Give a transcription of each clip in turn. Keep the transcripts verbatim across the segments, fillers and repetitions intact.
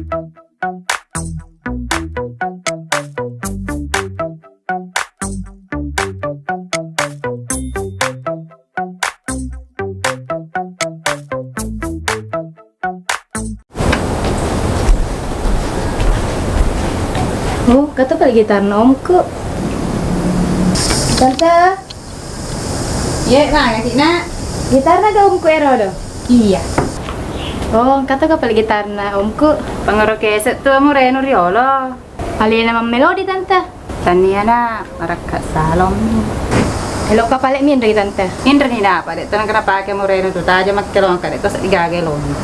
Oh, engka to pale gitarna omku. Tante. Iye, magaki, Nak? Gitarna ga omku ero do? Iya. Oh, engka to ga pale gitarna omku. Pangaro kese' tu amurenu riolo. Alena mammelodi, Tante. Tania, Nak, marakka salong. Elo'ka pale minroi, Tante. Minroni, Nak, apa de' to nengka napake amurenu tu, taja makkelongka, de' to sedding gaga elona.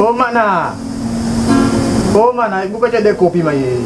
Oh, Mana. Oh, Mana, ibu ka cedde kopi mai.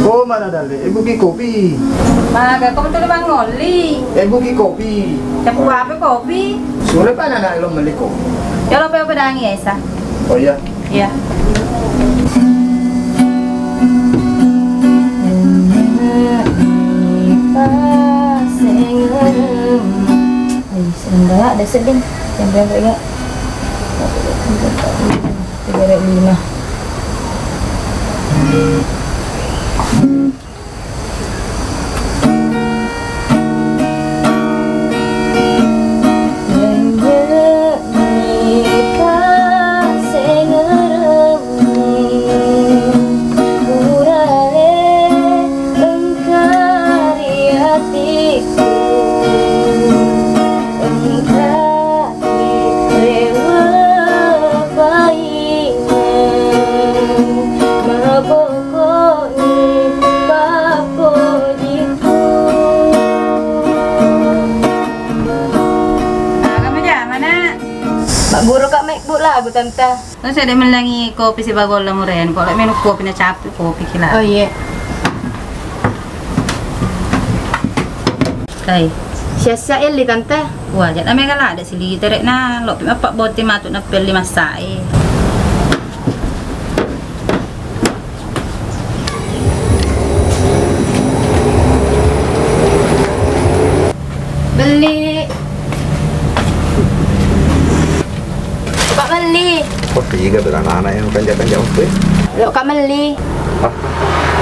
Oh, Mana dalle, ibu ki kopi. Maga ko tu mangolli. Ibu ki kopi. Capu apa kopi? Sure pa anak lo melli kopi. Ya lo pe pedangi esa. Oh iya. Iya. Ai, sendok ada sedih. Yang berapa ya? Tiga lima. Engka rewe paimeng, maboko'ni pappojikku. Aga majama, Nak? Magguru ka mebbu lagu, Tante. Terus ada mellangi kopi sibawa golla mureni, kok lek minum kopi na capek kopi kila. Oh, iya. Kai. Sia-sia elli, Tante. Wah, jana mega lada siliterekna, lopi mappa boti matu na pelli massae. Belli. Pak melli. Kok tiga beranana yang kanja-kanja waktu? Lo ka melli. Ah,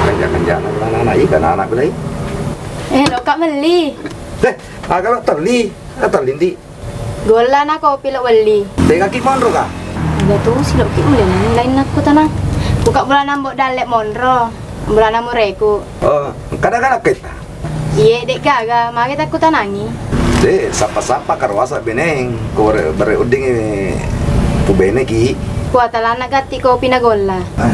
kanja-kanja anak-anak, iya kan anak belai. Eh, lo ka melli. Eh, agak lo terli, ah, terli ndi. Golla na kopi lo welli. Tega ki monro ka? Aga tu si lo ki mulai nang lain aku tanang. Buka bulana mbok dalle monro. Bulana mureku. Oh, kada-kada kita. Iye, de' gaga, magi takkutanangi. De', sappa-sappa karoasa beneng, ko bare, bare uddingi pubene ki. Kuatalana gatti kopi na golla. Ah.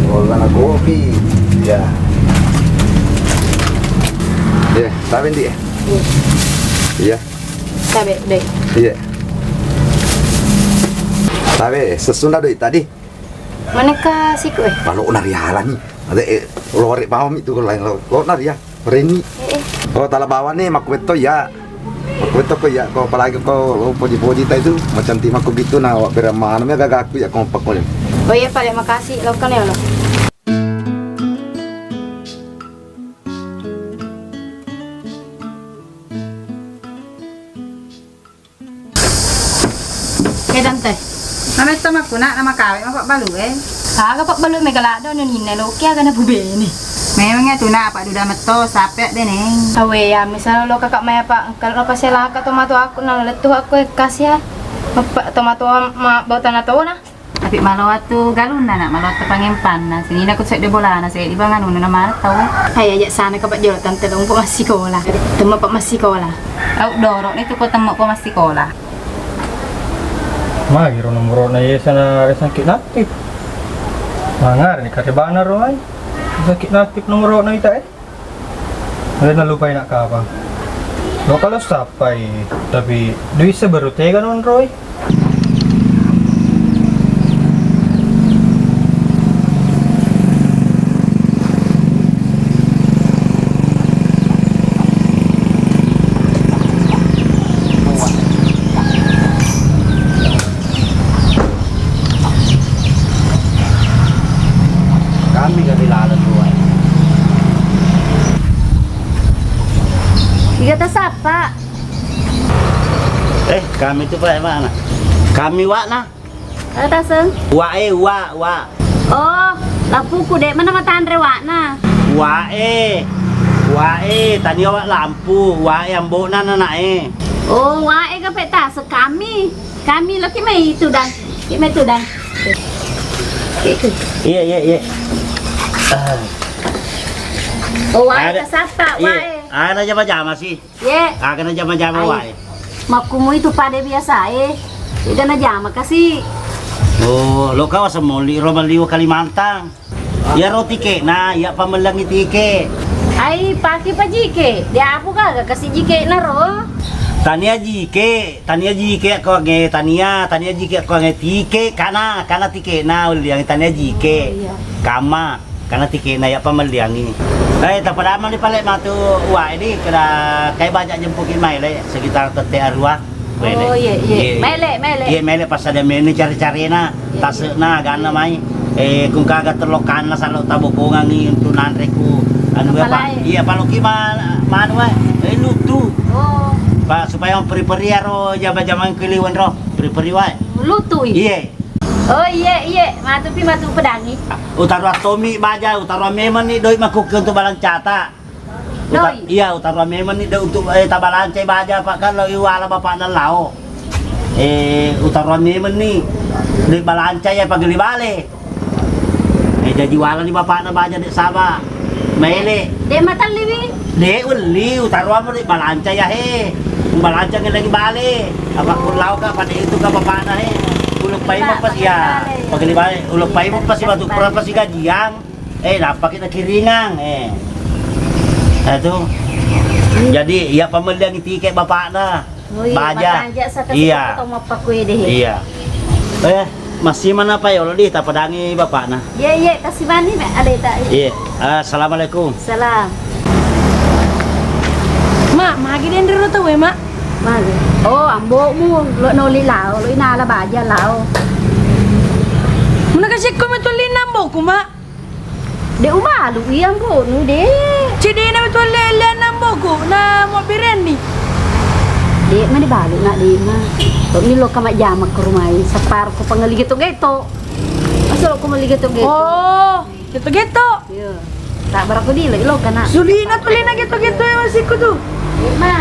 Golla na kopi. Iya. Iya, tabe ndi, eh? Iya. Iya. Tabe, de'. Iya. Tabe, sesuna doi tadi. Manekka siku e? Palo'na rialani. Ade, eh, lore pamami tu lain lo. Lo'na ria, reni. Eh, eh. Oh, tala bawane makkuwetto iya. Makkuwetto ko iya, ko apalagi ko lo poji-poji ta itu, macanti makku gitu na awak bere manu mi gagaku iya ko pakko. Oh iya, pale makasih, lo kan ya lo. Eh, Tante. Mametto makkuna namakawe mapabbalu e. Aga pabbalu mega laddo nuninna loki aga napubene. Memang ya tuna apa duda metto sape deneng. Awe ya misal lo kakak maya pa engka lo paselaka to matu aku na lettu aku ekas ya. Apa to matu ma bau tanah tona. Tapi maloa tu galunna, Nak, maloa tu pangempanna. Sininna ku sedde bolana, seddi bang anunna na maneng tau. Hai, aja sana ka Pak Jolo, Tante, lo engko massikola. Temma Pak massikola. Au doro ni tu ko temma ko massikola. Magi ro nomoro na yesa na resang ki natif. Mangare ni kare bana ro ai. Resang ki natif nomoro na ita e. Alena lupai nak kapang. Lo kalau sapai, tapi duit sebaru tega nonroi. Mega ri laleng tu wae. Iga tasappa? Eh, kami tu, Pak, mana? Kami wa'na. Eh, taseng? Wa e, wa, wa. Oh, lapuku de' mana matanre wa'na. Wa e. Wa e, tania wa lampu, wa e ambo'na nana e. Oh, wa e gape taseng kami. Kami lo ki mai tudang. Ki mai tudang. Ki, ki. Iya, iya, iya. Ah. Oh, wa e. Ada, tasappa, wa e. Iya. Ada jama-jama sih. Ye. Aga na jama-jama wae. Makkumu itu pada biasa e. Iga na jama kasi. Oh, lo kawa semoli ro maliwa Kalimantan. Iya ro tike na, iya pamellangi tike. Ai, pake pajike. Dia apu gaga kasi jike na ro. Tania jike, tania jike ko nge tania, tania jike ko nge tike kana, kana tike na uliang tania jike. Oh, iya. Kama. Kana tike na iya pamelliangi. Eh, tapadamani pale matu wae di, keda kai baja jempuki maele sekitar tette arua. Oh, iye, iye. Maele, maele. Iye, maele pas ada meni cari-carina, tasena ganna mai. Eh, kung kaga telokanna salo tabokongangi untuk nanreku anu apa? Iya, paloki ma-, manu wae. Eh, lutu. Oh. Pa, supaya peri-peri aro jama-jamang keliwen ro, peri-peri wae. Lutu i? Iye. Oh, iye, iye. Matu pi, matu pedangi. Utaro tomi baja, utaro memang ni doi makuke untuk balancata. Uta-, doi? Iya, utaro memang ni doi untuk, eh, tabalancai baja, Pak, kan lo iwala bapakna lao. Eh, utaro memang ni doi balancai ya pageli bale. Eh, jaji wala ni bapakna baja de' saba. Maele. De' matelliwi? De' welli, utaro amo de' balanca ya he. Balanca ngelagi bale. Apa kullau ka pada itu ka bapakna he. Uleng pai mappas ya. Pageli bale, uleng pai mappas ya batu pura pasi gajiang. Eh, dapat kita kiringang eh. Nah, itu. Jadi, iya pamelliang tike bapakna. Oh, iya, baja. Iya. Tau mappakue deh. Iya. Eh, masih mana Pak Yolo di tapadangi bapakna? Iya, iya, kasih mani me aleta. Iya. Assalamualaikum. Salam. Mak, magi denre ro tau e, Mak? Magi. Oh, ambo'mu lo noli lao, lo inala baja lao. Muna kasih ko metulina ambo'ku, Mak. De' ubalu iya ambo'nu de'. Cedena betul le-, lianna ambo'ku na mau berenni. De' mani balu na de' ma. Tok ni lo ka majjama ke rumah i. Sapar ko pangeli geto-geto. Masa lo ko meli geto-geto. Oh, geto-geto. Iya. Tak berapa di lo, lo kana. Sulina tu lina geto-geto ya masih ku tu. Iya, Ma.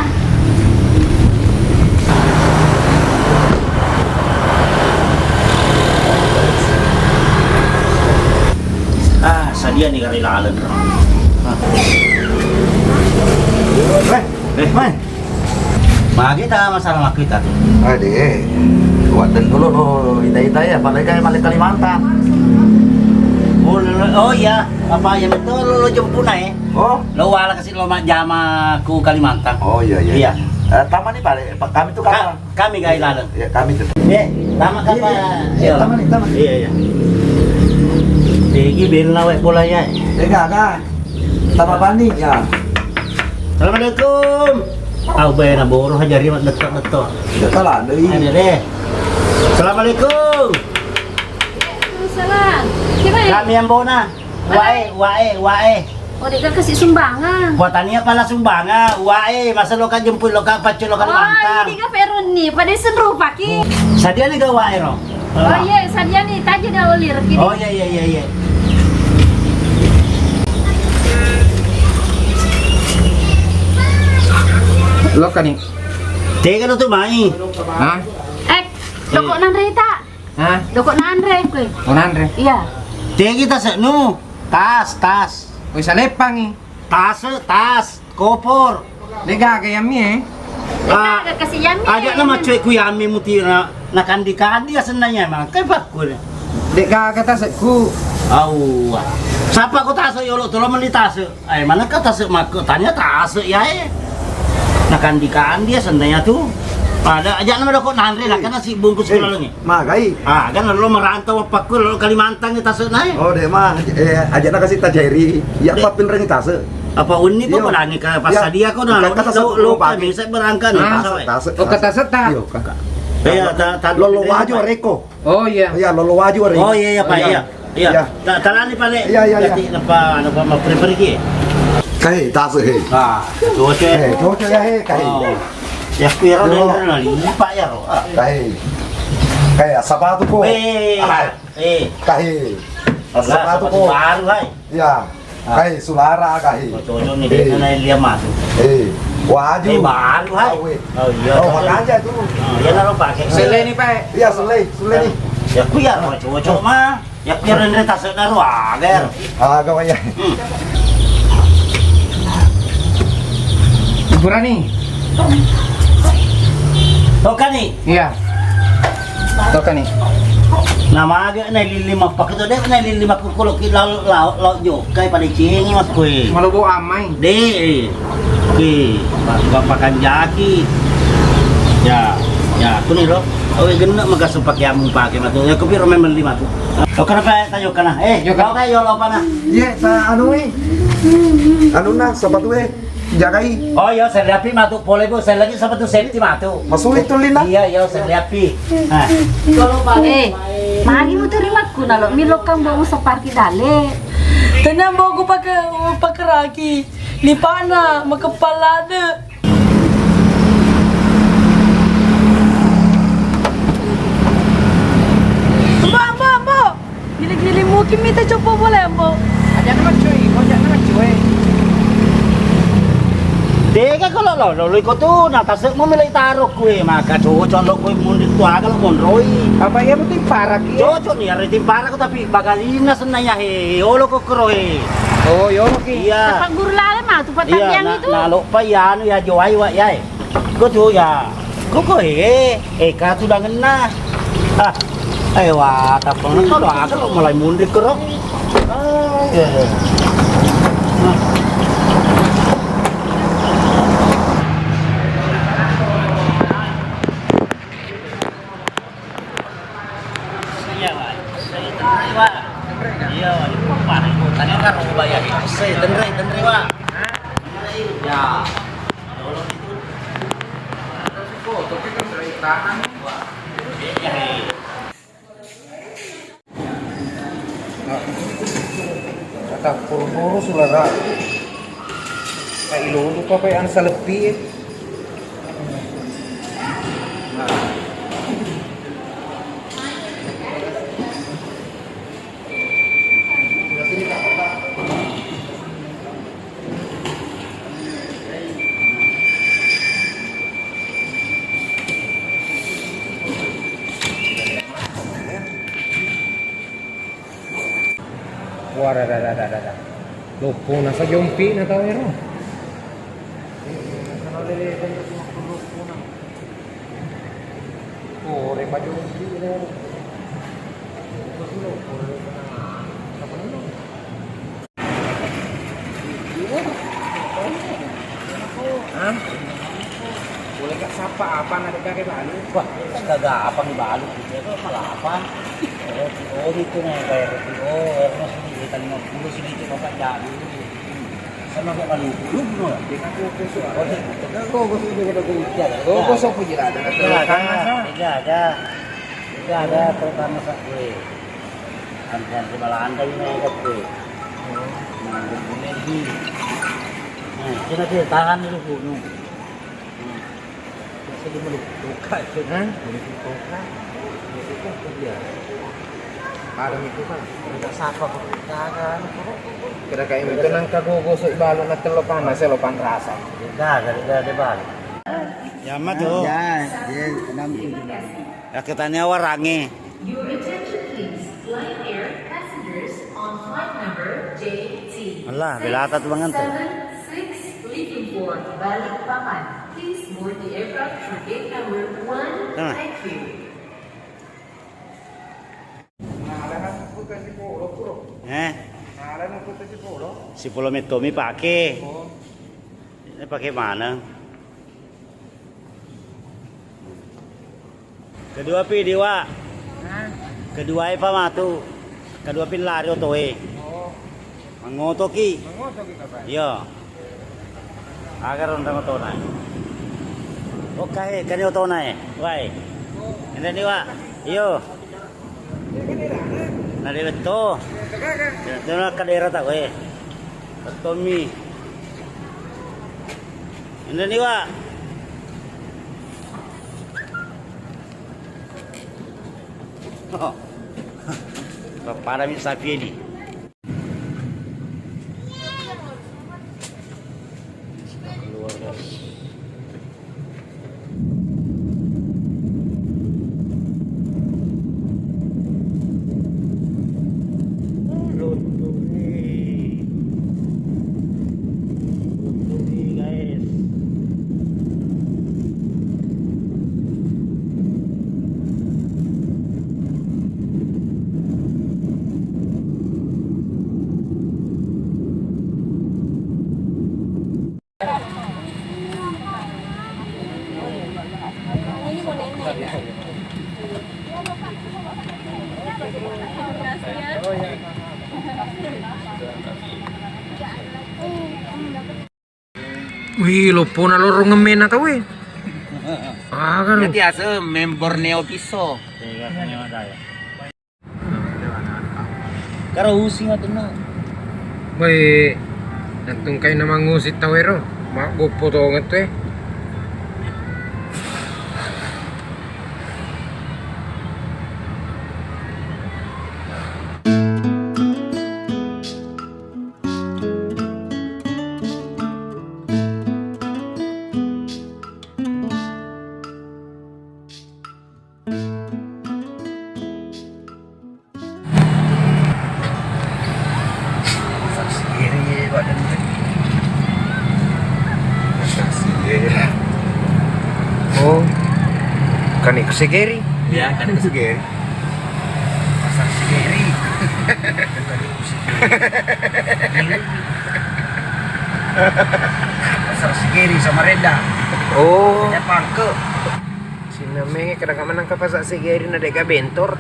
Ah, sadia ni kari laleng. Ah. Eh, eh, mai. Magi ta masalah makku ita tu. Ade, waddeng dulu lo ita-ita ya, apalagi kayak balik Kalimantan. Oh, lo, lo, oh iya, apa ya betul lo, lo jemput na eh? Oh. Lo wala kasih lo majjama ku Kalimantan. Oh iya, iya. Iya. Eh, taman ni balik, Pak, kami tu ka-, kapan? Kami gai laleng. Iya, kami tu. Eh, taman kapa? Iya, iya. Iya, taman ni, taman. Iya, iya. Tegi bella wae bola ya. Tega ka. Tama panik ya. Assalamualaikum. Au bae na boro haja ri mat detok-detok. Detok lah deh. Ada deh. Assalamualaikum. Waalaikumsalam. Siapa ya? Kami yang bona. Wae, wae, wae. Oh, de' ka kasi sumbangan. Buat tania pala sumbangan. Wae, masa lo ka jemput lo ka paccu lo ka mantang. Oh, ini ka perun ni. Pada senrupa ki. Sadia ni ga wae ro. Oh iya, sadia ni, taja dah oli rekini. Oh iya, iya, iya, iya. Lo kani. Tega lo tu mai. Hah? Eh, doko nanre ta? Hah? Doko nanre kue. Oh, nanre. Iya. Tegi tas nu. Tas, tas. Wis saleppangi. Tas, tas. Kopor. De' gaga yammi e. Ah, de' gaga kasi yammi e. Aja' na maccoe ku yammi mutira na kandi-kandi asenna yammi. Kai pakku de'. De' gaga tasekku. Awwa. Sapa ko tase' yolo tolo meli tase'. Ai manakka tase' makku tania tase' yae. Na kandi-kandi asenna ya tu. Pada aja' na madoko nanre na kana si bungkus kulalengi. Magai. Ah, kan lo merantau pakku lo Kalimantan ni tase' nae. Oh, de' ma. Eh, aja' na kasi tajeri. Ya apa pinrengi tase'. Apa unni ko padangi ka passadia ko na lo lo bisa berangkat ni. Tase', tase'. Oh, ka tase' ta. Iya, ka. Iya, ta, ta, lolo waju areko. Oh iya. Iya, lolo waju areko. Oh iya, iya, Pak, iya. Iya. Iya. Ta-, talani pale. Iya, iya, iya. Jadi napa, napa mau pergi? Kahe, tasu he. Ah, cocok. Eh, cocok ya he, kahe. Oh. Ya, aku ya, roda Yo. Roda lipat ya, ro. Ah. Kahe. Kahe, sepatu ko. Eh, Ah. eh. Kahe. Lah, sepatu sepatu ko. Baru, hai. Iya. Ah. Kahe, sulara kahe. Oh, cocok nih, Eh. Dia naik dia masuk. Eh, waju. Eh, baru, hai. Awe. Oh, iya, Oh, cocok. Makanya tuh. Oh, iya, lalu pakai. Sele nih, Pak. Iya, sele, sele nih. Ya, aku ya, cocok mah. Ya, kira-kira tasuk naru, ah, ger. Ah, kau ya. Hmm. Berani. Tokani. Iya. Tokani. Nama aga na lili mappaketo de na lili makkukulo ki lau lau lau jokai pada cini mas kue. Malu bo amai. De. Oke. Bapak kanjaki. Ya. Ya, aku nih lo. Oh, genne maka sepake amu pake matu. Ya, aku piro memang lima tuh. Oh, kenapa tanya kana? Eh, Yo, kau kayak yo lo apa nah? Iya, sa anu eh. Anu nah, sepatu eh. Jagai. Oh iya, saya lihat matu pole bu, saya lagi sama tuh safety matu. Masuli tuh Lina. Iya, iya, saya lihat. Nah. Eh, magi mutu rimakku nalo milokang bau separki dale. Tenang bau ku pakai pakai raki. Lipana makepala de. Mbok, mbok, mbok. Gili-gili mungkin mita coba boleh, Mbok. Aja nama cuy, kau jangan nama cuy. Dega kalau lo lo lo ikut tuh, nah tasuk mau milih taruh kue, maka cocok lo kue mundur tuh agak lo monroi. Apa iya betul parak iya? Cocok nih, hari tim parak tapi bagalina senaya he, olo kok kero he. Oh, yo oke. Iya. Pak guru lale mah tuh Iya, pertanyaan na- itu. Nalo pa ya anu ya jowai wa ya. Go tu ya. Go go he. Eh ka tu dangenna. Ah. Ayo wa tapang na to doa lo mulai mundur kero. Ah, iya, iya. Iya, Pak. Saya tenre, Pak. Iya, Pak. Tadi kan mau bayar. Saya tenre, tenre, Pak. Ya. Tolong itu. Foto kita dari tangan. Iya, iya. Kata puru-puru sulara. Kailulu ka pe anu saleppi. Wah, da, da, da, da, da. Loppona sa jompi na tau ero. Ore pa jompi na. Hah? Boleh kak sapa apa na dek kake balu? Wah, kan gak gampang dibalu gitu ya, kalau malah apa? Oh, oh gitu nih, kayak gitu. Oh, harus kita lima puluh sini itu bapak jadi. Sama kayak malu, lu belum ya? Dia kan koko suara. Oh, iya. Kan koko sudah kita kerja, ya. Koko sopo jelada, ada. Tidak ada, tidak ada, terutama sak gue. Antrian di Balanda ini yang gue. Nah, gue punya di. Nah, kita tahan dulu, Bu. Nah. Bisa di Maluku Toka itu. Hah? Maluku Toka. Maluku Toka dia. Malam itu kan, minta sapa kok. Jangan, kok. Kira kayak itu nang kago gosok balu na telo panas, ya, lo panrasa. Tidak, tidak, tidak, tidak balu. Ya, mah tuh. Ya, ya, enam tujuh. Ya, katanya warange. Your attention please, Lion Air passengers on flight number J T Alah, belata tu mangan tu. Seven six leaving for Balikpapan. Please board the aircraft through gate number one. Tama. Thank you. Eh? Sipolo metto mi pake. Oh. Ini pake mana? Kedua pi diwa. Hah? Kedua e pa matu. Kedua pi lari oto e. Oh. Mangoto ki. Mangoto ki, Bapak? Iya. Agar orang otona. Oke, kani otona e. Wai. Oh. Ini diwa. Iyo. Ini kan enak, kan? Ada betul. Betul ke daerah tak, weh? Betul mi. Ini nih, Wak. Oh. Pada mi sapi ini. Keluar, guys. Luntur nih. Luntur nih, guys. Wih, loppona lorong ngemmena tau e. Ah, kan. Nanti ase member Neo Piso. Karo using atunna. Woi, nattungkai namangusi tau ero, maggoppo tongeng tu e. Saksi geri badan tu. Saksi geri. Oh. Kan iku segeri. Iya, kan iku segeri. Pasar Sigeri. Bukan iku segeri. Pasar Sigeri Samarinda. Oh. Ada pangke. Sinnamenge kadang maneng ka Pasar Sigeri na dega bentor.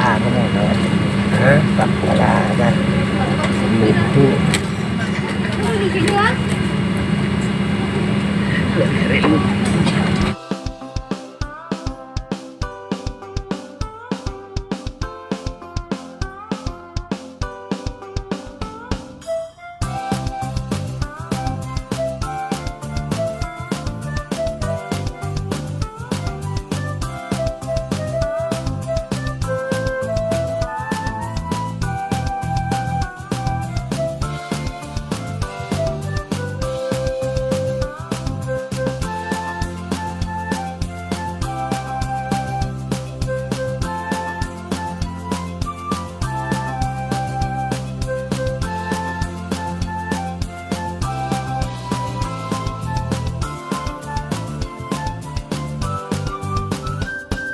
Aku mau tahu. Hah? Tak pernah ada. Lucu.